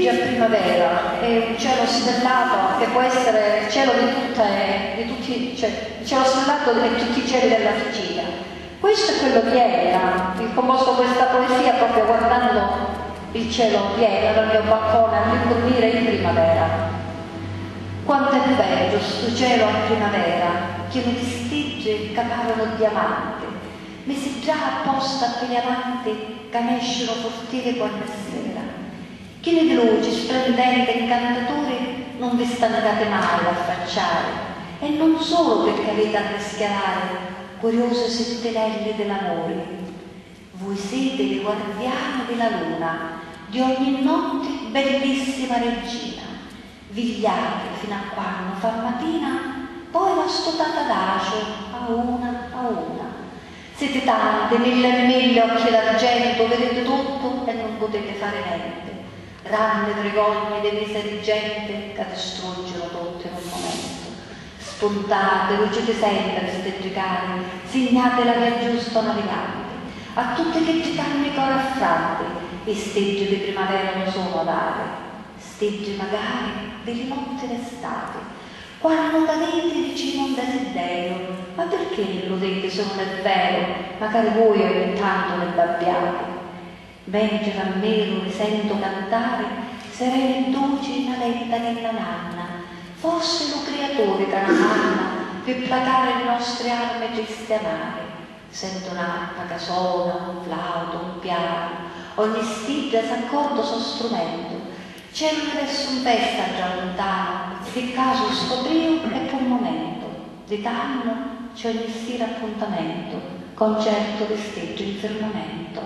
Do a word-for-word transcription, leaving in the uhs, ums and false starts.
Già primavera è un cielo stellato che può essere il cielo di tutte, di tutti, cioè, il cielo stellato è tutti i cieli della Sicilia. Questo è quello che era, il composto questa poesia proprio guardando il cielo pieno dal mio balcone all'imbrunire in primavera. Quanto è bello stu cielo a primavera, chinu di stiddi ca parunu diamanti, misi già apposta a fili avanti ca nescinu furtivi quannu è sera. Chini di luci, splendenti, incantaturi, nun vi stancati mai d'affacciari, e nun sulu pirchì aviti a rischiarari curiusi sittinelli di l'amuri. Vui siti li guardiani di la luna, di ogni notti bellissima regina. Vigliati finu a quannu fa matina, poi v'astutati adaciu a una a una. Siti tanti, milli e milli occhi d'argentu, viditi tuttu e nun putiti fari nenti. Ranni vrigogni di miseri genti ca distrugginu tuttu in un mumentu. Spuntati, luciti sempri, stiddi cari, signati la via giusta o naviganti. A tutti chiddi ch'hannu i cori affranti, i stiddi di primavera nu sunu adari. Stiddi magari di li notti d'estati, quannu t'aviti vicinu un desideriu, ma pirchì li illuditi si nun è veru, macari vui ogni tantu li babbiati? Mentri rammiru li sentu cantari, sereni e duci na lenta ninna nanna, fossi lu criaturi ca na manna pi placari li nostri armi tristi e amari. Sentu n'arpa ca sona, un flautu, un pianu, ogni stidda s'accorda u so strumentu. C'è l'universu 'n festa già luntanu, pi casu scoprìu e pi un mumentu. Di tannu c'è ogni sira appuntamentu, concertu di stiddi in firmamentu.